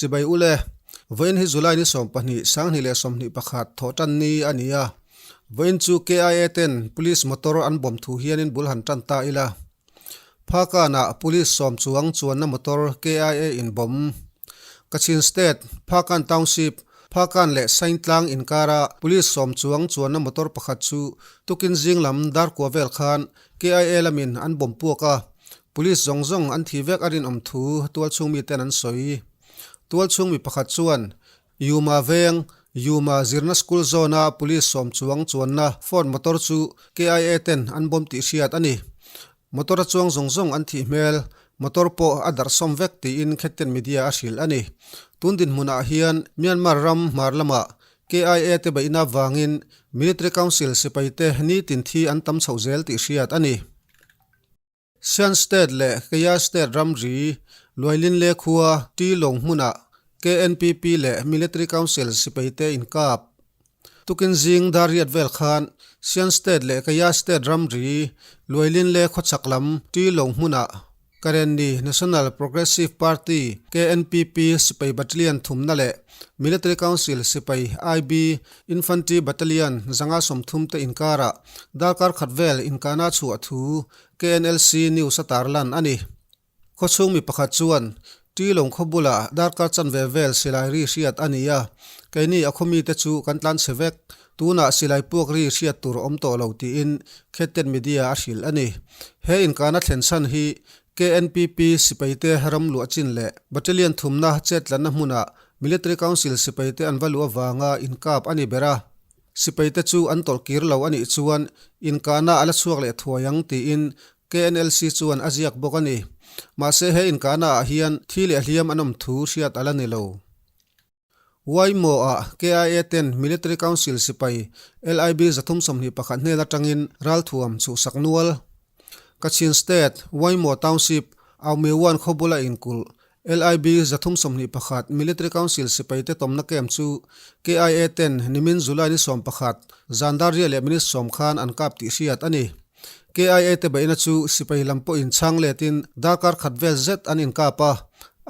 Chibai ule, vawiin hi July ni 12, 2021 thawhtan ni a ni a. Vawiin chu KIA ten Police motor an bawm thu hianin bul han tan ta ila. Phakanah Police sawm chuang chuanna motor KIA in bawm. Kachin State, Phakan Township, Phakan leh Saintlang inkara Police sawm chuang chuanna motor pakhat chu tukin zing lam darkua vel khan KIA lamin an bawm puak a, Police zawng zawng an thi vek a rinawm thu tualchhung miten an sawi. Tualchhung mi pakhat chuan Yuma veng, Yuma zirna school zone-a police sawm chuang chuanna Ford motor chu KIA ten an bawm tih hriat a ni. Motor a chuang zawng zawng an thih hmel, motor pawh a darh sawm vek tiin Khetten Media a hrilh a ni. Tun dinhmunah hian Myanmar ram hmar lamah KIA te beihna vangin Military Council sipaite nitin thi an tam chhoh zel tih hriat a ni. Shan State leh Kaya State ramri Luailinle khua Ṭi lawng hmunah KNPP leh Military Council sipaite inkap. Tukin zing dar riat vel khan Shan State leh Kaya State ramri Luailinle khawchhak lam Ṭi lawng hmunah Karenni National Progressive Party, KNPP, sipai battalion thumna leh Military Council sipai IB Infantry Battalion 130 te inkarah darkar khat vel inkahna chhuah thu KNLC News a tarlan a ni. Khawchhung mi pakhat chuan, Ṭi lawng khaw bulah darkar chanve vel silai ri hriat a ni a, keini a khaw mite chu kan tlan chhe vek, tunah silai puak ri hriat tur a awm tawh lo tiin Khetten Media a hrilh a ni. He inkahna thlen chhan hi KNPP sipaite ram luah chin leh Battalion thumna chetlanna hmunah Military Council sipaite an va luh avanga inkap a ni ber a. Sipaite chu an tawlh kir lo a nih chuan inkahna a la chhuak leh thuai ang tiin KNLC chuan a ziak bawk a ni. Mahse he inkahna ah hian thi leh hliam an awm thu hriat a la ni lo. Waimo-ah KIA ten Military Council sipai LIB 321 hnen atangin ralthuam chhuhsak nual. Kachin State, Waimo Township, Aumewan khaw bula inkulh LIB 321 Military Council sipaite tawmna camp chu KIA ten nimin July ni 11 zan dar riah leh minute sawm khan an kap tih hriat a ni. KIA te beihna chu sipai lam pawhin chhang letin darkar khat vel zet an inkap a,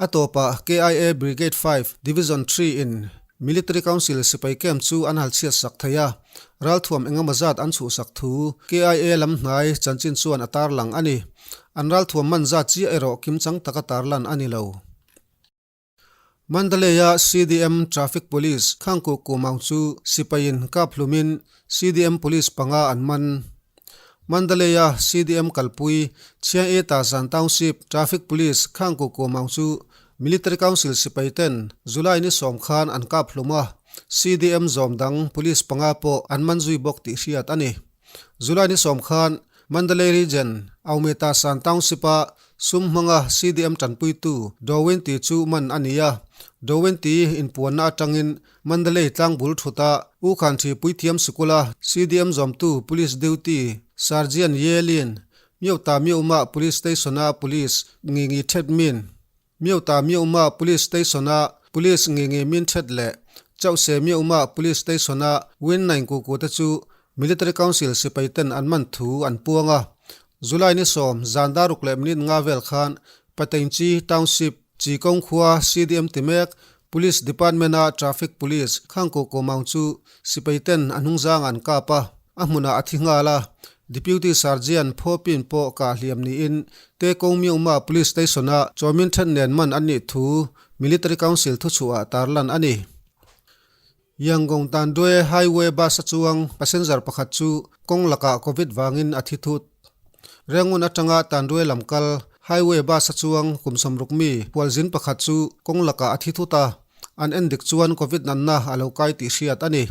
a tawpah KIA Brigade 5, Division 3 in Military Council sipai camp chu an halchhiat sak thei a, ralthuam engemaw zat an chhuhsak thu KIA lam hnai chanchin chuan a tarlang a ni. An ralthuam man zat chiah erawh kimchang taka tarlan a ni lo. Mandalay-a CDM Traffic Police Khangkuk Kumau chu sipaiin kap hlumin CDM Police panga an man. Mandalay-a CDM kalpui Chiang E Tazan Township Traffic Police Khangkuk Kumau chu Military Council sipai ten July ni 10 khan an kap hlum a, CDM zawm dang Police panga pawh an man zui bawk tih hriat a ni. July ni 10 khan Mandalay Region, Aumeta San Township-a sum hmanga CDM tanpuitu Dawin tih chu man a ni a. Dawin tih inpuanna atangin Mandalay tlangbul thuta U Khan Thi Puithiam Sikula CDM zawmtu Police Duty Sergeant Ye Lin, Myota Myoma Police Station-a Police Ngi Ngi Thet Min, Myota Myoma Police Station-a Police Ngi Ngi Min Thet leh Chauhse Myoma Police Station-a Win Naing Ku Ku te chu Military Council sipai ten an man thu an puang a. July ni 10 zan daruk leh minute nga vel khan Patenchi Township, Chikawng khua CDM ti mek Police Department-a Traffic Police Khangkuk Kumang chu sipai ten a hnungzang an kap a, a hmunah a thi nghal a. Deputy Sergeant Pho Pin pawh kah hliam niin Tekong Myoma Police Station-a Chawmin then nen man an nih thu Military Council thuchhuah tarlan a ni. Yangon Tandwe Highway bus a chuang passenger pakhat chu kawng lakah Covid vangin a thi thut. Rangoon atanga Tandwe lam kal Highway bus a chuang kum 60 mi hualzin pakhat chu kawng lakah a thi thut a, an en dik chuan Covid natna a lo kai tih hriat a ni.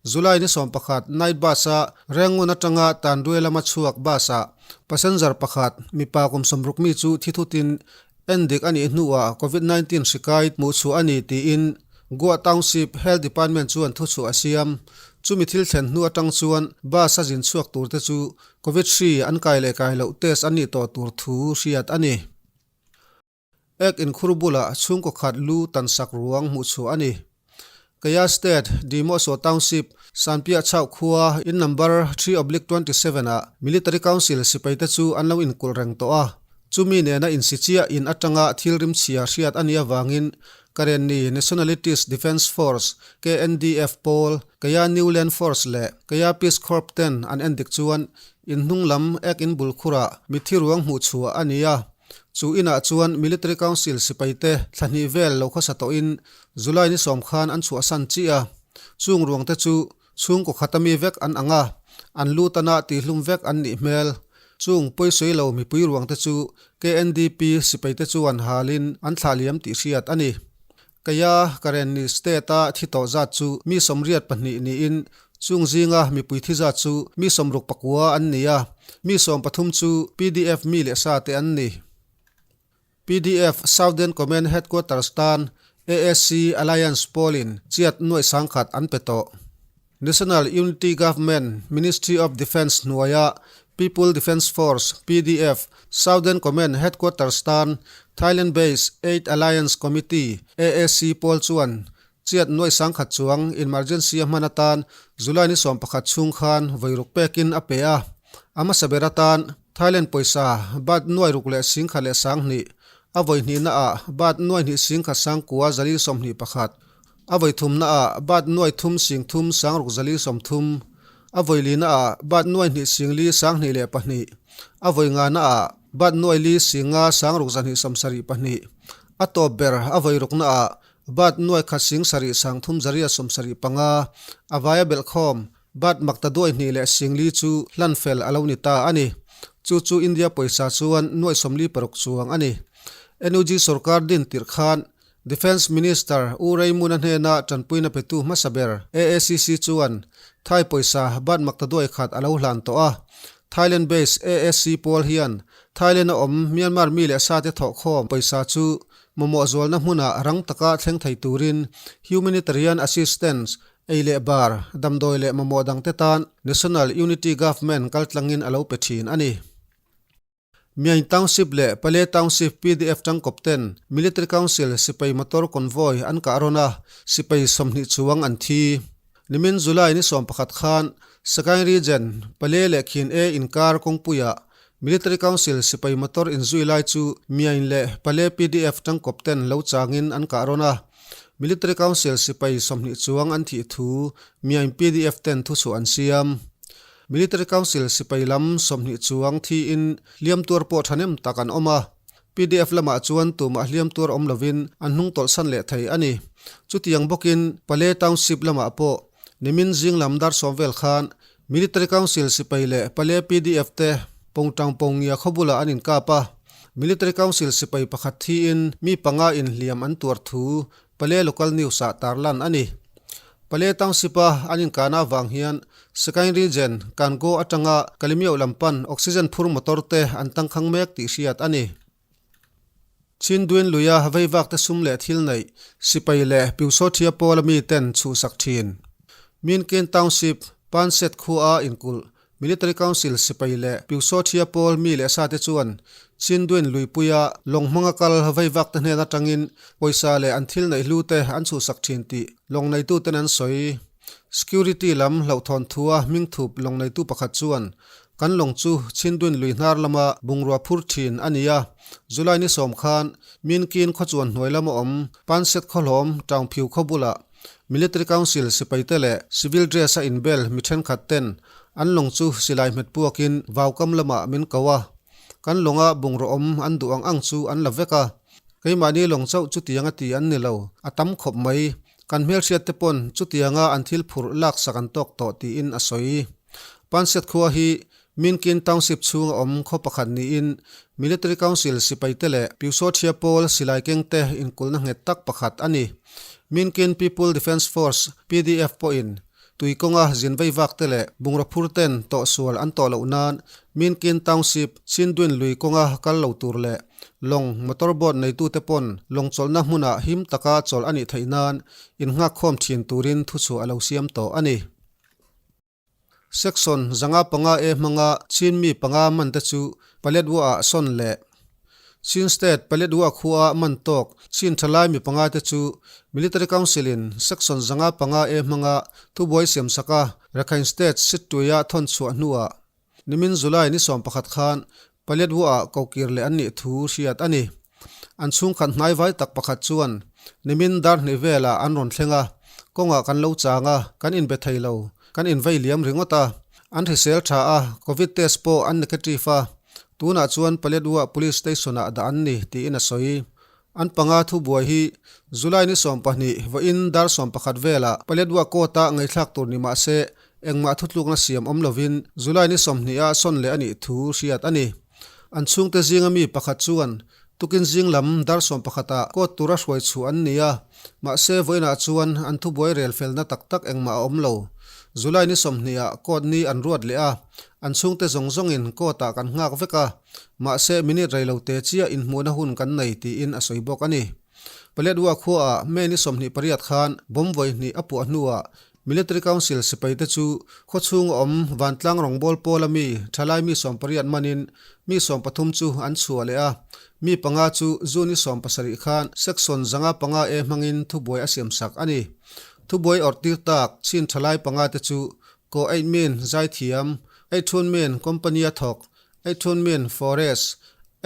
July ni 11 night bus a Rangoon atanga Tandwe lama chhuak bus ah passenger pakhat mipa kum 60 mi chu thi thutin en dik a nih hnuah Covid 19 hri kai hmuh chhuah a ni tiin Goa Township Health Department chuan thuchhuah a siam. Chumi thil thlen hnu atang chuan bus a zin chhuak tur te chu Covid hri an kai leh kai loh test an nih tawh tur thu hriat a ni. Ek inkhur bulah chhungkaw khat lu tan sak ruang hmuh chhuah a ni. Kaya State, Dimoso Township, Sanpiah Chauh khua in number 3/27 ah Military Council sipaite chu an lo inkulh reng tawh a. Chumi nena insi chiah in atanga thil rimchhia hriat a nih avangin Karenni Nationalities Defence Force, KNDF, pawl, Kaya New Land Force leh Kaya Peace Corps ten an endik chuan in hnung lam ek in bul khurah mitthi ruang hmuh chhuah a ni a. Chu inah chuan Military Council sipaite thla hnih vel lo khawsa tawhin July ni sawm khan an chhuahsan chiah a. Chung ruangte chu Chhungkaw khat ami vek an ang a, an lu tana tihlum vek an nih hmel. Chung pawisawi lo mipui ruang te chu KNDP sipai te chuan halin an thlah liam tih hriat a ni. Keia Karenni state a thi tawh zat chu mi 82 niin chung zinga mipui thi zat chu mi 69 an ni a, mi 13 chu PDF mi leh sa te an ni. Pdf Southern Command Headquarters tan AAC Alliance pawlin chiat nuaih sangkhat an pe tawh. National Unity Government Ministry of Defence hnuaia People Defence Force, pdf, Southern Command Headquarters tan Thailand-based Aid Alliance Committee, AAC, pawl chuan chiat nuaih sangkhat chuang emergency a hman atan July ni 11 chhung khan vawi ruk pekin a pe a. A hmasa ber atan Thailand pawisa baht nuai ruk leh singkhat leh sanghnih, a vawi hnihna ah baht nuai hnih singkhat sangkua zali 21, a vawi thumna ah baht nuai thum sing thum sangruk zali 30, a vawi lina ah baht nuai hnih sing li sanghnih leh pahnih, a vawi ngana ah baht nuai li sing nga sangruk zahnih 72, a tawp ber a vawi rukna ah Baht nuai khat sing sarih sang thum zaria 75 a vaia belhkhawm baht makta duai hnih leh sing li chu hlan fel a lo ni ta a ni. Chu chu India pawisa chuan nuai 46 chuang a ni. NUG sorkar din tirh khan Defence Minister U Raymond-a hnena tanpuina petu hmasa ber AACC chuan Thai pawisa baht makta duai khat a lo hlan tawh a. Thailand based AAC pawl hian Thailand a awm Myanmar mi leh sate thawhkhawm pawisa chu Mamawh zualna hmunah rang taka thleng thei turin Humanitarian Assistance, ei leh bar, damdawi leh mamawh dangte tan National Unity Government kaltlangin a lo pe thin a ni. Myaing Township leh Pale Township pdf tangkawp ten Military Council sipai motor convoy an kah rawn a, sipai 20 chuang an thi. Nimin July ni 11 khan Sagaing Region, Pale leh Khin E inkar kawngpuiah Military Council sipai motor inzui lai chu Myaing leh Pale pdf tangkawp ten lo changin an kah rawn a. Military Council sipai 20 chuang an thih thu Myaing pdf ten thuchhuah an siam. Military Council sipai lam 20 chuang thiin hliam tuar pawh thahnem tak an awm a. Pdf lamah chuan tumah hliam tuar awm lovin an hnung tawlhsan leh thei a ni. Chutiang bawkin Pale Township lamah pawh nimin zing lam dar sawm vel khan Military Council sipai leh Pale pdf te Pawngtang Pawngia khaw bulah an inkap a. Military Council sipai pakhat thiin mi panga inhliam an tuar thu Pale Local News ah tarlan a ni. Pale Township a an inkahna avang hian Sagaing Region, Kango atanga Kalemyo lam pan oxygen phur motor te an tangkhang mek tih hriat a ni. Chinduin luia veivak te sum leh thil neih sipai leh Piusawthia pawla mi ten chhuhsak thin. Minkin Township, Panset khua a inkulh Military Council sipai leh Piusawthia pawl mi leh sate chuan Chinduin luipuia lawng hmanga kal veivak te hnen atangin pawisa leh an thil neih hlu te an chhuhsak thin tih lawng neituten an sawi. Security lam hlauhthawn thua hming thup lawng neitu pakhat chuan kan lawng chu Chinduin lui hnar lama bungrua phur thin a ni a, July ni sawm khan Minkin khawchuan hnuai lama awm Panset khawhlawm Taungphiu khaw bulah Military Council sipaite leh civil dress a inbel mi thenkhat ten an lawng chu silai hmet puakin vaukam lamah min ko a. Kan lawnga bungraw awm an duh ang ang chu an la vek a. Keimahni lawng chauh chutiang a ti an ni lo, a tam khawp mai. Kan hmelhriat te pawn chutianga an thil phurh laksak an tawk tawh tiin a sawi. Panset khua hi Minkin Township chhunga awm khaw pakhat niin Military Council sipaite leh Pyusawthia pawl silai kengte inkulhna nghet tak pakhat a ni. Minkin People Defence Force, pdf, pawhin tui kawnga zin vei vakte leh bungraw phur ten tawhsual an tawh loh nan Minkin Township, Chindwin lui kawnga kal lo tur leh lawng motor boat neitute pawn lawng chawlhna hmunah him taka chawlh a nih theih nan innghakkhawm thin turin thuchhuah a lo siam tawh a ni. Section 505 E hmanga Chin mi panga man te chu Paletwa ah sawn leh Chin State Paletwa khua ah man tawk Chin thalai mi panga te chu Military Council in Section 505 E hmanga thubuai siam sak a Rakhine State Sittui-a thawn chhuah hnuah nimin July ni 11 khan Paletwa ah kokir leh an nih thu hriat a ni. An chhungkhat hnaivai tak pakhat chuan. Nimin dar hnih velah an rawn thleng a, kawngah kan lo chang a, kan inbe thei lo, kan invei liam ringawt a. An hrisel tha a, Covid test pawh an negative a, tunah chuan Paletwa Police Station-ah dah an ni, tiin a sawi. An panga thubuai hi July ni 12 vawiin dar 11 velah Paletwa Court-a ngaihthlak tur ni mah se engmah thutlukna siam awm lovin July ni 20 ah sawn leh a nih thu hriat a ni. An chhungte zinga mi pakhat chuan tukin zing lam dar 11 ah court tura hruai chhuah an ni a, mahse vawiinah chuan an thubuai rel felna tak tak engmah a awm lo. July ni 20 ah court ni an ruat leh a, an chhungte zawng zawngin court ah kan nghak vek a. Mahse, minute rei lo te chiah inhmuhna hun kan nei tiin a sawi bawk a ni. Paletwa khuaah May ni 28 khan bomb vawi hnih a puah hnuah Military Council sipaite chu khawchhung a awm vantlang rawngbâwl pawla mi thalai mi 18 manin mi 13 chu an chhuah leh a, mi panga chu June ni 17 khan Section 505 A hmangin thubuai a siamsak a ni. Thubuai awrh tir tak chin thalai panga te chu Ko Eight Min zaithiam, Eight Thun Min company a thawk, Eithun Min Forest,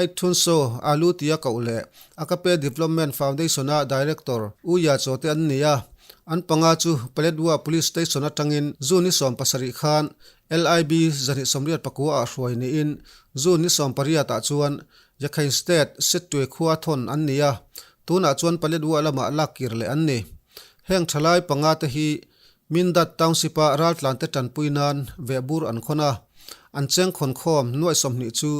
Eithun Saw Alu tia koh leh Agape Development Foundation-a Director U Ya Chaw te an ni a. An panga chu Paletwa Police Station atangin June ni 70 khan LIB 284 ah hruai niin June ni 18 ah chuan Yakhain State Sittwe khua thawn an ni a, tunah chuan Paletwa lamah lak kir leh an ni. Heng thalai panga te hi Mindat Township-a raltlante tanpui nan vehbur an khawn a, an cheng khawnkhawm nuaih 20 chu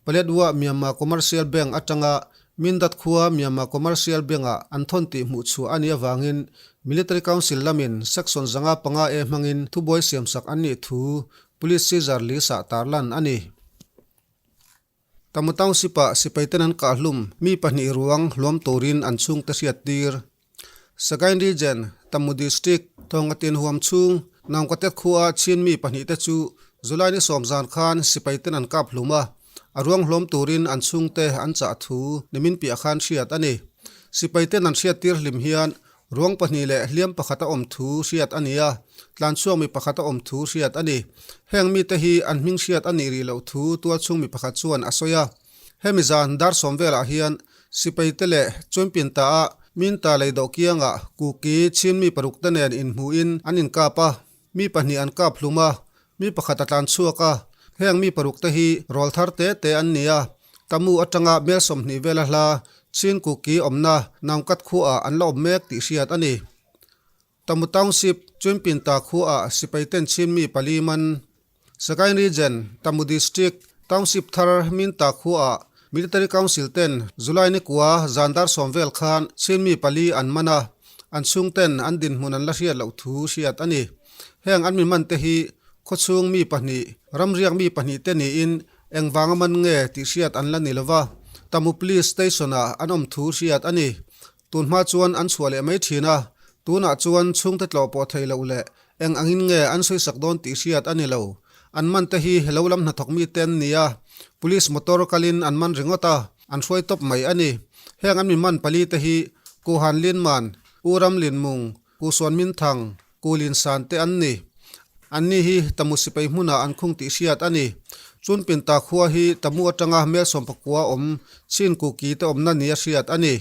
Paletwa Myanmar Commercial Bank atanga Mindat khua Myanmar Commercial Bank-ah an thawn tih hmuh chhuah a nih avangin Military Council lamin Section 505 A hmangin thubuai siamsak an nih thu Police Caesar Lisa tarlan a ni. Tamu Township-ah sipaiten an kahhlum mi pahnih ruang hluam turin an chhungte hriat tir. Sagaing Region, Tamu District, Thawngkatin huam chhung Naungkatet khua chin mi pahnihte chu July ni 10 zan khan sipaiten an kap hlum a, a ruang hluam turin an chhungte an chah thu nimin piah khan hriat a ni. Sipaiten an hriat tir hlim hian Ruang pahnih leh hliam pakhat a awm thu hriat a ni a, tlanchhuak mi pakhat a awm thu hriat a ni. Heng mite hi an hming hriat a nih rih loh thu tualchhung mi pakhat chuan a sawi a. Hemi zan dar 10 velah hian sipaite leh Chuanpinta a Minta leidoh kiangah Kuki chin mi paruk te nen inhmuhin an inkap a, mi pahnih an kap hlum a, mi pakhat a tlanchhuak a. Heng mi paruk te hi rawl thar te te an ni a, Tamu atanga mel 20 vela hla Chin Kuki awmna Naungkat khuaah an la awm mek tih hriat a ni. Tamu Township, Chuinpinta khuaah sipai ten Chin mi pali man. Sagaing Region, Tamu District, Township thar Minta khuaah Military Council ten July ni kua zan dar 10 vel khan Chin mi pali an man a, an chhung ten an dinhmun an la hriat loh thu hriat a ni. Heng an mi man te hi khawchhung mi pahnih, ramriak mi pahnih te niin Engvanga man nge tih hriat an la ni lova, Tamu Police Station-ah an awm thu hriat a ni. Tun hma chuan an chhuah leh mai thin a, tunah chuan chhungte tlawh pawh thei loh leh eng angin nge an sawisak dawn tih hriat a ni lo. An man te hi lo lam hnathawk mi te an ni a, Police motor kalin an man ringawt a, an hruai tawp mai a ni. Heng an mi man pali te hi Ku Han Lin Man, U Ram Lin Mung, Ku Suan Min Thang, Ku Lin San te an ni. Anni hi Tamu sipai hmunah an khung tih hriat a ni. Chunpinta khua hi Tamu atanga mel 19 awm Chin Kuki te awmna nia hriat a ni.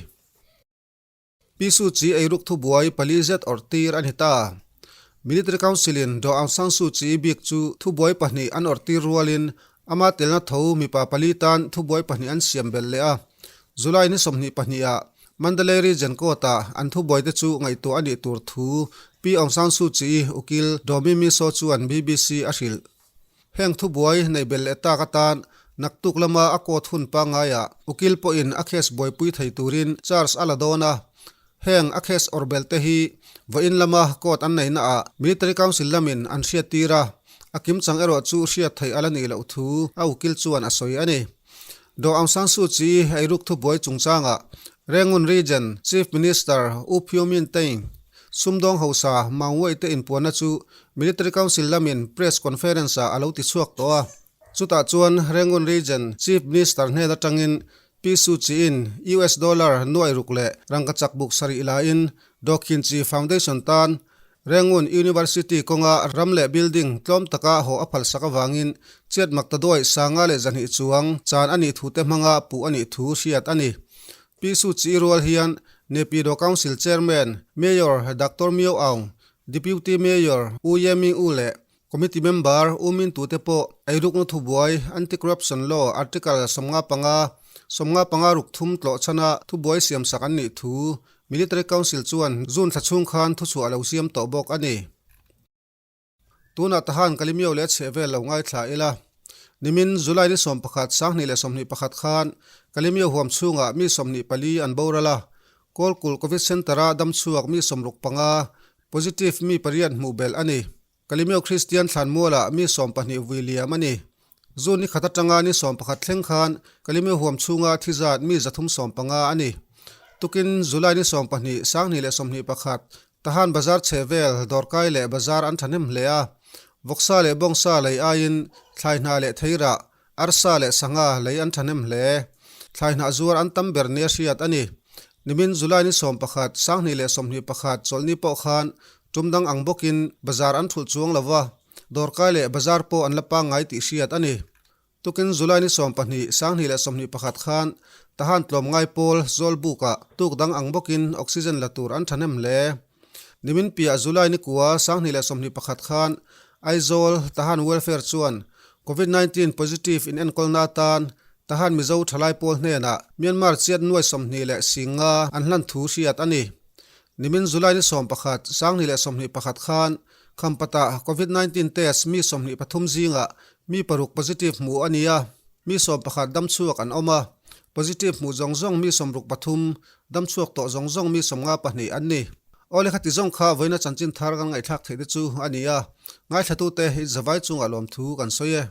Pi Suu Kyi eiruk thubuai pali zet awrh tir a ni ta. Military Council in Daw Aung San Suu Kyi bik chu thubuai pahnih an awrh tir rualin ama telna tho mipa pali tan thubuai pahnih an siam belh leh a. July ni 22 ah Mandalay Region Court ah an thubuai te chu ngaihtuah a nih tur thu Pi Aung San Suu Kyi ukil Daw Mi Mi Saw chuan BBC a hrilh. Heng thubuai neih belh leh tak atan naktuk lama a court hun pangaiah ukil pawhin a case buaipui thei turin charge a la dawn a. Heng a case awrh belh te hi vawiin lama court an neihna ah Military Council lamin an hriattir a, a kimchang erawh chu hriat theih a la nih loh thu a ukil chuan a sawi a ni. Daw Aung San Suu Kyi eiruk thubuai chungchangah Rangoon Region Chief Minister U Phyo Min Thein sumdawng hausa Maung Wei te inpuanna chu Military Council lamin Press Conference ah a lo tichhuak tawh a. Chutah chuan Rangoon Region Chief Minister hnen atangin Pi Suu Kyi-in US dollar nuai ruk leh rangkachak buk sarih lain Daw Khin Kyi Foundation tan Rangoon University kawnga ram leh building tlawm taka haw a phalsak avangin chiat mak ta duai sanga leh zahnih chuang chan a nih thute hmanga puh a nih thu hriat a ni. Pi Suu Kyi rual hian Naypyidaw Council Chairman, Mayor Doctor Myo Aung, Deputy Mayor U Ye Ming U leh Committee member U Min Tu te pawh eirukna thubuai Anti-Corruption Law Article 55, 55 ruk thum tlawh chhana thubuai siamsak an nih thu Military Council chuan June thla chhung khan thuchhuah a lo siam tawh bawk a ni. Tunah tahan Kalimio leh a chheh vel lo ngaithla ila. Nimin July ni 11, 2021 khan Kalimio huam chhungah mi 24 an boral a, Kawlkulh Covid Centre-a damchhuak mi 65, positive mi pariat hmuh belh a ni. Kalimio Kristian thlanmualah mi 12 vui liam a ni. June ni khat atanga ni 11 thleng khan Kalimio huam chhunga thi zat mi 315 a ni. Tukin July ni 12, 2021, Tahan bazar chhe vel dawrkai leh bazar an thahnem hle a. Vawksa leh bawngsa lei aiin thlai hnah leh theirah, arsa leh sangha lei an thahnem hle. Thlai hnah zuar an tam ber nia hriat a ni. Nimin July ni 11, 2021 chawlhni pawh khan tum dang ang bawkin bazar an thulh chuang lo va, dawrkai leh bazar pawh an la pangngai tih hriat a ni. Tukin July ni 12, 2021 khan Tahan tlawmngai pawl Zawlbukah tuk dang ang bawkin oxygen la tur an thahnem hle. Nimin piah July ni kua 2021 khan Aizawl Tahan Welfare chuan Covid 19 positive in enkawlna atan Tahan Mizo thalai pawl hnenah Myanmar chiat nuai 25 an hlan thu hriat a ni. Nimin July ni 11, 2021 khan Khampatah Covid 19 test mi 23 zingah Mi paruk positive hmuh a ni a, mi 11 damchhuak an awm a, positive hmuh zawng zawng mi 63, damchhuak tawh zawng zawng mi 52 an ni. Awle khati zawng kha vawiina chanchin thar kan ngaihthlak theih te chu a ni a, ngaithlatute in zavai chungah lawmthu kan sawi e.